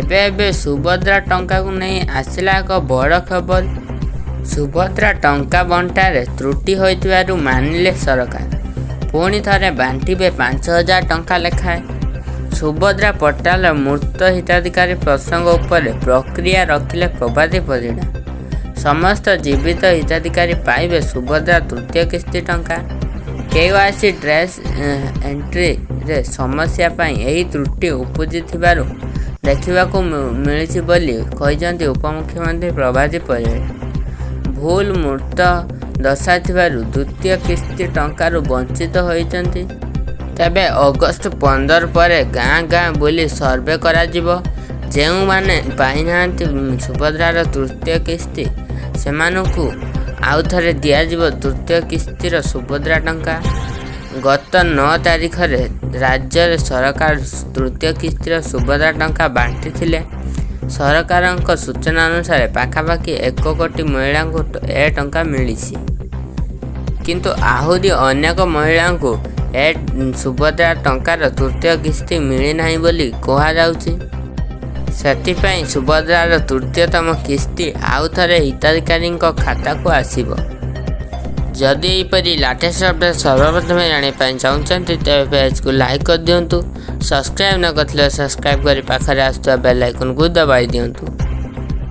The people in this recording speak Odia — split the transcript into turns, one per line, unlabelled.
ଏବେ ଏବେ ସୁଭଦ୍ରା ଟଙ୍କାକୁ ନେଇ ଆସିଲା ଏକ ବଡ଼ ଖବର। ସୁଭଦ୍ରା ଟଙ୍କା ବଣ୍ଟାରେ ତ୍ରୁଟି ହୋଇଥିବାରୁ ମାନିଲେ ସରକାର। ପୁଣି ଥରେ ବାଣ୍ଟିବେ 5000 ଟଙ୍କା ଲେଖାଏଁ। ସୁଭଦ୍ରା ପୋର୍ଟାଲର ମୃତ ହିତାଧିକାରୀ ପ୍ରସଙ୍ଗ ଉପରେ ପ୍ରତିକ୍ରିୟା ରଖିଲେ ପ୍ରଭାତୀ ପରିଡ଼ା। ସମସ୍ତ ଜୀବିତ ହିତାଧିକାରୀ ପାଇବେ ସୁଭଦ୍ରା ତୃତୀୟ କିସ୍ତି ଟଙ୍କା। କେୱାଇସି ଡାଟା ଏଣ୍ଟ୍ରିରେ ସମସ୍ୟା ପାଇଁ ଏହି ତ୍ରୁଟି ଉପୁଜିଥିବାର ଦେଖିବାକୁ ମିଳିଛି ବୋଲି କହିଛନ୍ତି ଉପମୁଖ୍ୟମନ୍ତ୍ରୀ ପ୍ରଭାତୀ ପରିଡ଼ା। ଭୁଲ ମୃତ ଦର୍ଶାଇଥିବାରୁ ଦ୍ୱିତୀୟ କିସ୍ତି ଟଙ୍କାରୁ ବଞ୍ଚିତ ହୋଇଛନ୍ତି। ତେବେ ଅଗଷ୍ଟ 15 ପରେ ଗାଁ ଗାଁ ବୁଲି ସର୍ଭେ କରାଯିବ। ଯେଉଁମାନେ ପାଇନାହାନ୍ତି ସୁଭଦ୍ରାର ତୃତୀୟ କିସ୍ତି, ସେମାନଙ୍କୁ ଆଉଥରେ ଦିଆଯିବ ତୃତୀୟ କିସ୍ତିର ସୁଭଦ୍ରା ଟଙ୍କା। ଗତ 9 ତାରିଖରେ ରାଜ୍ୟରେ ସରକାର ତୃତୀୟ କିସ୍ତିର ସୁଭଦ୍ରା ଟଙ୍କା ବାଣ୍ଟିଥିଲେ। ସରକାରଙ୍କ ସୂଚନା ଅନୁସାରେ ପାଖାପାଖି 1 କୋଟି ମହିଳାଙ୍କୁ ଏ ଟଙ୍କା ମିଳିଛି। କିନ୍ତୁ ଆହୁରି ଅନେକ ମହିଳାଙ୍କୁ ଏ ସୁଭଦ୍ରା ଟଙ୍କାର ତୃତୀୟ କିସ୍ତି ମିଳିନାହିଁ ବୋଲି କୁହାଯାଉଛି। ସେଥିପାଇଁ ସୁଭଦ୍ରାର ତୃତୀୟତମ କିସ୍ତି ଆଉଥରେ ହିତାଧିକାରୀଙ୍କ ଖାତାକୁ ଆସିବ। ଯଦି ଏହିପରି ଲାଟେଷ୍ଟ ଅପଡେଟ୍ ସର୍ବପ୍ରଥମେ ଜାଣିବା ପାଇଁ ଚାହୁଁଛନ୍ତି, ତେବେ ପେଜକୁ ଲାଇକ୍ କରିଦିଅନ୍ତୁ। ସବସ୍କ୍ରାଇବ୍ ନ କରିଥିଲେ ସବସ୍କ୍ରାଇବ୍ କରି ପାଖରେ ଆସୁଥିବା ବେଲ୍ ଆଇକନ୍କୁ ଦବାଇ ଦିଅନ୍ତୁ।